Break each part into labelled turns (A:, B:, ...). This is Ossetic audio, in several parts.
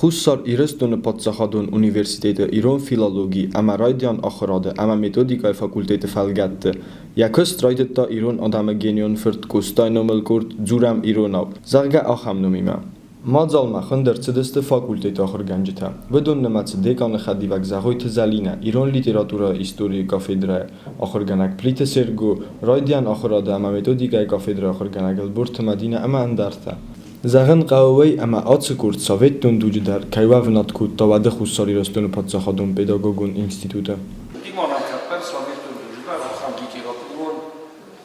A: Хуссар Ирыстоны паддзахадон университеты ирон филологи ӕмӕ райдиан ахуырады ӕмӕ методикӕйы факультеты фӕлгӕтты йӕ куыст райдыдта ирон адӕмы генион фырт Къостайы номыл къорд «Дзурӕм иронау», зӕгъгӕ, ахӕм номимӕ. Мадзалмӕ хуынд ӕрцыдысты факультеты ахуыргӕнджытӕ. Уыдон нымӕцы деканы хӕдивӕг Зӕгъойты Зӕлинӕ, ирон литературӕйы историйы кафедрӕйы ахуыргӕнӕг Плиты Серго, райдиан ахуырады ӕмӕ методикӕйы кафедрӕйы ахуыргӕнӕг Ӕлборты Мӕдинӕ ӕмӕ ӕндӕртӕ. Зӕгъын хъӕуы уый, ӕмӕ ацы къорд советон дуджы дӕр кӕй уӕвынад кодта уӕды Хуссар Ирыстоны паддзахадон педагогон институты.
B: Уыди-ма кӕддӕр советон дуджы дӕр ахӕм литературон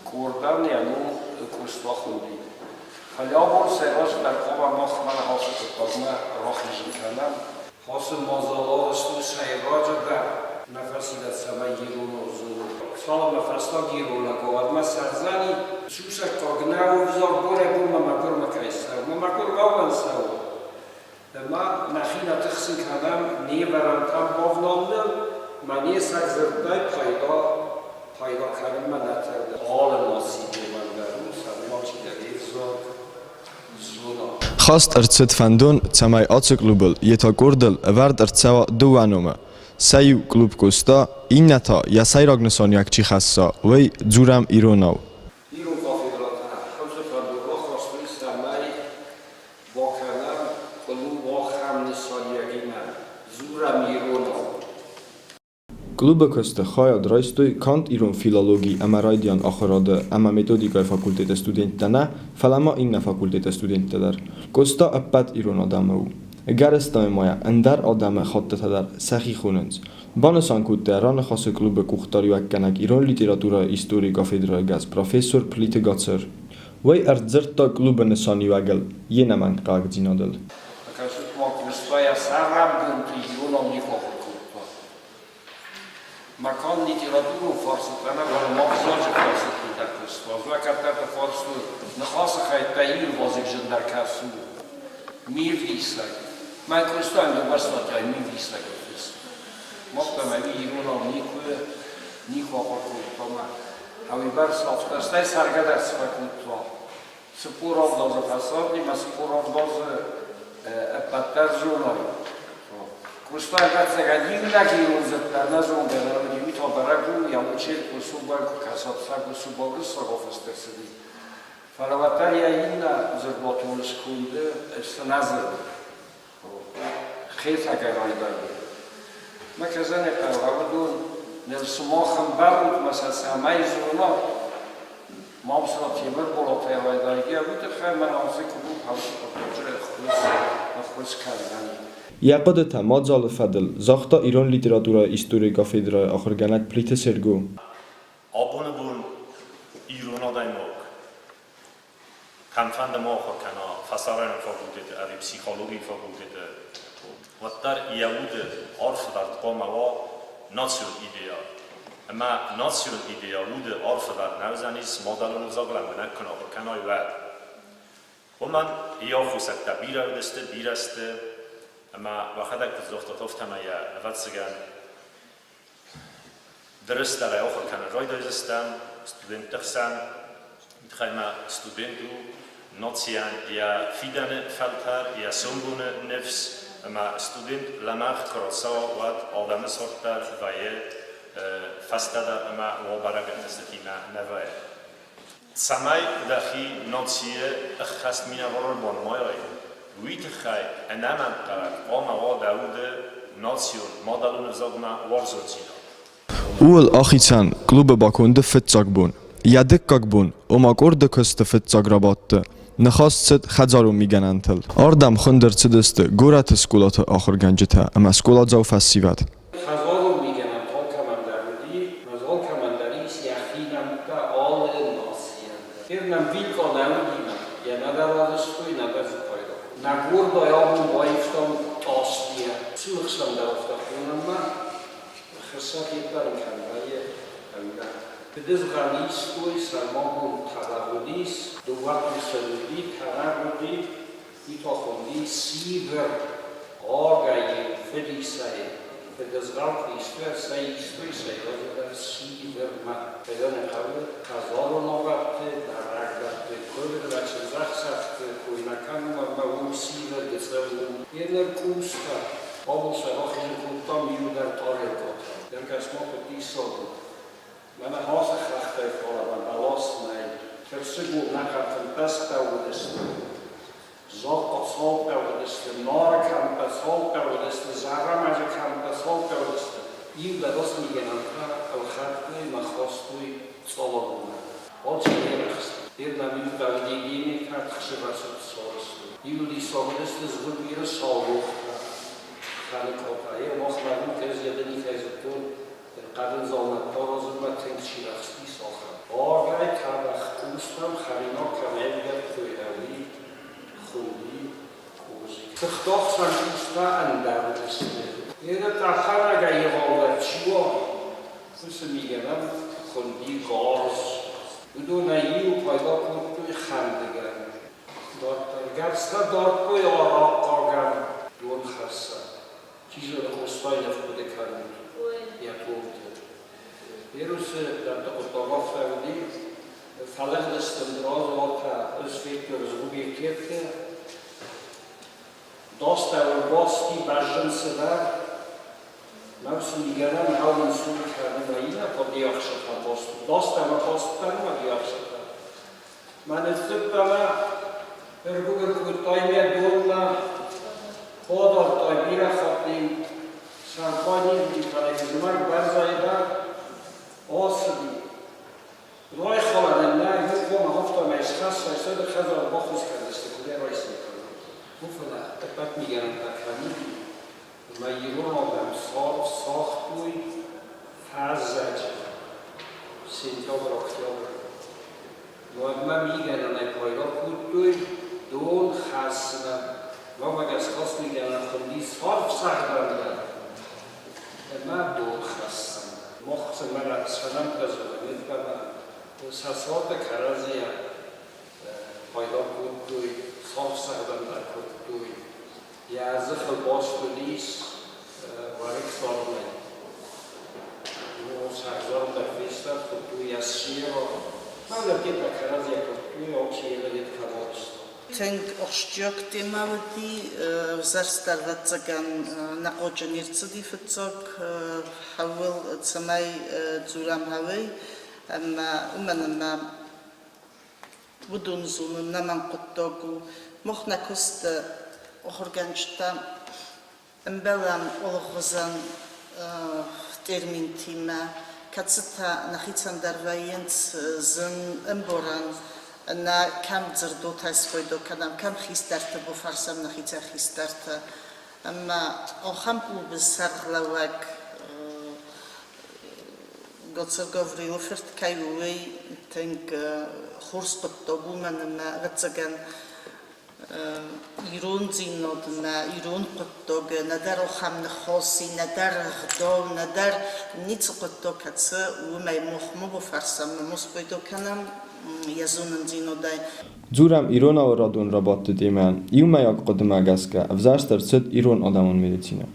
B: къордӕн йӕ ном Къоста хуынди. Фӕлӕ абон сӕйраджыдӕр хъуамӕ мах мӕнӕ ацы хъуыддагмӕ рахизын кӕнӕм. Ацы мадзал арӕзт у сӕйраджыдӕр нӕ фӕсивӕд цӕмӕй иронау дзурой. Цалынмӕ фӕстаг ирон лӕг уӕдмӕ цӕрдзӕни, сусӕггаг нӕу ӕвзаг бонӕй-бонмӕ мӕгуырмӕ кӕй цӕуы. Мӕ мӕгуыр уӕвӕн цӕуы. Ӕмӕ нӕхи нӕ тыхсын кӕнӕм, не вӕрӕнтӕм бавналыныл, мӕ не цӕг дзырдтӕй пайда пайда кӕнынмӕ нӕ тырны. Алы наци домӕн дӕр у, цӕмӕй алчидӕр йе взаг зона.
A: Хаст ӕрцыд фӕндон, цӕмӕй ацы клубыл, йе та къордыл ӕвӕрд ӕрцӕуа дыууӕ номы. Сӕ иу клуб Къоста, иннӕ та, йӕ сӕйраг нысаниуӕг чи хӕсса, уый «Дзурӕм иронау».
B: Ирон кафедрӕтӕ хӕлцы фӕдыл рахастой, цӕмӕй бакӕнӕм клуб ахӕм нысаниуӕгимӕ «Дзурӕм иронау».
A: Клубы куысты хайад райстой канд ирон филологи ӕмӕ райдиан ахуырады ӕмӕ методикӕйы факультеты студенттӕ нӕ, фӕлӕ ма иннӕ факультеты студенттӕ дӕр. Къоста ӕппӕт ирон адӕмы у. Ӕгӕрыстӕмӕй ма йӕ ӕндӕр адӕмы хӕттытӕ дӕр сӕхи хонынц. Банысан кодта раныхасы клубы къухдариуӕггӕнӕг ирон литературӕйы историйы кафедрӕйы гӕс профессор Плиты Гацыр. Уый ӕрдзырдта клубы нысаниуӕгыл, йе нӕмӕнгхъӕуӕгдзинадыл.
B: Акӕсут-ма, Къостайӕ цӕрӕнбонты иронау никуы ахуыр кодта. Макан литературон фарсытӕ нӕ, фӕлӕ ма ӕвзаджы фарсытыл дӕр куыста. Кӕддӕрты фарстой ныхасы хӕйттӕ иу вазыгджындӕр кӕцы у? Мивдисӕг. Мӕ Къостайӕн дыууӕ статьяйы мивдисӕг ныффыста. Мах дӕм ӕви иронау никуы, никуы ахуыр кодта ӕмӕ уыйбӕрц афтӕ, стӕй цӕргӕ дӕр цы фӕкодта. 47 азы фӕцарди мӕ 47 азы ӕппӕт дӕр зонай. Къоста, ӕвӕццӕгӕн, иунӕг ирон дзырд дӕр нӕ зонгӕ нӕ уыди, уый та бӕрӕг у, йӕ учеб Гуырцубӕй куы кӕсат, сӕ Гуырцуба уырыссаг фыст ӕрцыди. Фӕлӕ уӕддӕр йӕ иннӕ дзырдуатон сконды цы нӕ дзырд Хетӕгӕй райдайы. Мӕ кӕзӕне хъӕуы ныр сымах ӕмбарут мӕ сӕ цӕмӕй зонат, Мамсырат Темырболатӕй райдайгӕ, уый тыххӕй мӕн ацы клуб ацы хъуыддаджы ӕххуыс ӕххуыс кӕндзӕни.
A: Йӕ хъуыдытӕ мадзалы фӕдыл загъта ирон литературӕйы историйы кафедрӕйы ахуыргӕнӕг Плиты Серго.
C: Абоны бон ирон адӕймаг кӕмфӕнды ма ахуыр кӕна фӕсарӕйнаг факультеты ӕви психологийы факультеты, уӕддӕр йӕ уды арф ӕвӕрд хъуамӕ уа национ идея. Ӕмӕ национ идея уды арф ӕвӕрд нӕ уыдзӕнис, мадӕлон ӕвзагыл ӕмбынӕг куы нӕ ахуыр кӕнай, уӕд. Уымӕн йӕ аххосӕгтӕ бирӕ уыдысты, бирӕ сты, ӕмӕ уӕхӕдӕг куыд загътат, афтӕмӕй йӕ, ӕвӕццӕгӕн, Дырысдӕрӕй ахуыр кӕнын райдайдзыстӕм студентты хсӕн. Уый тыххӕй ма студент у нацийӕн йӕ фидӕны фӕлтӕр, йӕ сомбоны ныфс ӕмӕ студент лӕмӕгъ куы рацӕуа, уӕд адӕмы цард дӕр вӕййы фӕстӕдӕр ӕмӕ уа бӕрӕг ӕнтыстытимӕ нӕ вӕййы. Цӕмӕй дӕхи нацийы ӕххӕст минӕварыл банымайай, уый тыххӕй ӕнӕмӕнгхъӕуӕг хъуамӕ уа дӕ уды национ мадӕлон ӕвзагмӕ уарзондзинад.
A: Ууыл ахицӕн клубы баконды фыццаг бон. Йӕ дыккаг бон, ома къорды куысты фыццаг рабадты, ныхас цыд хӕдзарон мигӕнӕнтыл. Ардӕм хуынд ӕрцыдысты горӕты скъолаты ахуыргӕнджытӕ ӕмӕ скъоладзау фӕсивӕд.
B: Хӕдзарон мигӕнӕнтӕ алкӕмӕн дӕр уыди, мадзал кӕмӕн дӕр ис йӕхи нӕмттӕ алы нацийӕн дӕр. Ныр нӕм вилкъа нӕ уыди, йӕ нӕдӕр ӕвзӕрстой, нӕдӕр дзы пайда кодтой. Нӕ гордӕй абон баивтам тъасдийӕ. Цымыхсӕн дӕр афтӕ хонӕм ма, хӕссаг йеддӕм кӕм вӕййы, ӕви нӕ. Фыдызгъӕл истой, сӕрмагонд тӕбӕгъ уыдис, дыууӕ хъусы уыди, тӕбӕгъ уыди, уый та хуынди сивыр, агайы, фыдисӕй. Фыдызгъӕл хистӕр сӕ истой сӕйраджыдӕр сидзӕрмӕ. Фӕлӕ хъӕуы хӕдзарон уавӕрты, нарӕгдӕрты, куывды чындзӕхсӕвты кой нӕ кӕнын ӕмӕ уым сидзӕр гыццыл у. Йе ныр къустӕ абон сӕ рахизын кодтам иу дӕр тарелкӕтӕ. Ӕркӕс-ма, куыд диссаг у. Мӕнӕ ацы хӕхтӕй фалӕмӕ бӕлас нӕй. Тырсыгом нӕ хъӕртынтӕстӕ уыдысты. Захъхъа цалдтӕ уыдысты, Нары кӕмттӕ цалдтӕ уыдысты, Зӕрӕмӕджы кӕмттӕ цалдтӕ уыдысты. Иу бӕлас мигӕнӕнтӕ ӕлхӕдтой ӕмӕ хастой Цъалагоммӕ. Алчи не рӕхст. Ирнӕм иу хъӕуы тыхсывӕрцыд сарӕзтой. Иу диссаг уыдысты Згъуыбиры саулохтӕ, Хӕныкъатӕ. Йе мах мӕгуыр йӕ никӕй зыдтон, хъӕдын дзаумӕттӕ аразынмӕ тынг чи рӕхстис, ахӕм. Агӕй тӕбӕгъ къустӕм хӕринаг кӕм ӕвгӕдтой ӕви хуынди къози. Тыхтахсӕн къустӕ ӕндӕр уыдысты. Йе тъӕпӕнӕгӕй егъаудӕр чи уа, уыцы мигӕнӕн хуынди гарз. Уыдонӕй иу пайда кодтой хӕндыгӕн. Дарддӕр гӕрзтӕ дардтой арахъхъагӕн донхӕссӕн. Чи зоны, Къостайы ныв хъуыды кӕнут йӕ томты. Вирусы дӕтты хъуыддаг афтӕ уыди, фӕлыгъдысты разуатӕ ызфедтой Згъуыбиркеты, Достӕуы басти бӕззын цыдӕр, Мӕ мигӕнӕн хауын сур кӕны мӕ иннӕ диахсытӕ баст. Достӕмӕ баст кӕны мӕ диахсытӕ. Мӕ ныццыдтӕмӕ ӕргуыбыр кодтай мӕ донмӕ, Бадардтай бирӕ хатт-иу сӕрбайы фӕлӕ зымӕг бӕрзӕйдӕр ацыди. Райхалӕн нӕ иу хъуамӕ афтӕмӕй схӕссай, цӕды хӕдзар бахус кӕндзысты, куыд ӕй райсын кӕнон. Уый фӕлӕ ӕппӕт мигӕнӕнтӕ кӕм уыди, ӕмӕ ирон адӕм царв цагътой фӕззӕджы, сентябрь-октябры. Уӕдмӕ мигӕнӕнӕй пайда кодтой дон хӕссынӕн. Уымӕ гӕсгӕ мигӕнӕн хуынди царвцӕгъдӕн дӕр ӕмӕ дон хӕссӕн. Мах цӕмӕн сӕ нӕмттӕ зонӕм, йеддӕмӕ сӕ царды кӕрӕдзийӕ пайда кодтой, царвцӕгъдӕн дӕр кодтой. Йӕ дзыхыл баст уыдис уӕрыкк цармӕй. Сӕгъдзарм дӕр фестад, хуыдтой йӕ ссера. Мӕнӕ кӕрӕдзийӕ кодтой, алчи йӕ йед кӕмӕ
D: Тынг ахсджиаг темӕ уыди. Ӕвзӕрст ӕвӕццӕгӕн нӕ хъуаджы не рцыди фыццаг хъӕуыл, цӕмӕй дзурӕм хъӕуӕй. Ӕмӕ уымӕн ӕмӕ уыдон зонын нӕмӕнг хъуыддаг у. Мах нӕ куысты ахуыргӕнджытӕ ӕмбӕлӕм алыгъуызон терминтимӕ, кӕцытӕ нӕхицӕн дӕр вӕййынц зын ӕмбарӕн, нӕ кӕм дзырдотӕй спайда кӕнӕм, кӕм хистӕрты бафӕрсӕм нӕхицӕй хистӕрты. Ӕмӕ ахӕм клубы сӕргълӕууӕг Гоцор Гаврилы фырт кӕй у, уый тынг хорз хъуыддаг у, уымӕн ӕмӕ, ӕвӕццӕгӕн, ирондзинадмӕ, ирон хъуыддаг нӕдӕр ахӕм ныхас и, нӕдӕр ӕгъдау, нӕдӕр ницы хъуыддаг, кӕцы уымӕй мах ма бафӕрсӕм, ма спайда кӕнӕм йӕ зонындзинадӕй.
A: Дзурӕм иронау радон рабадты темӕйӕн. Иумӕйаг хъуыдымӕ гӕсгӕ ӕвзӕрст ӕрцыд ирон адӕмон медицинӕ.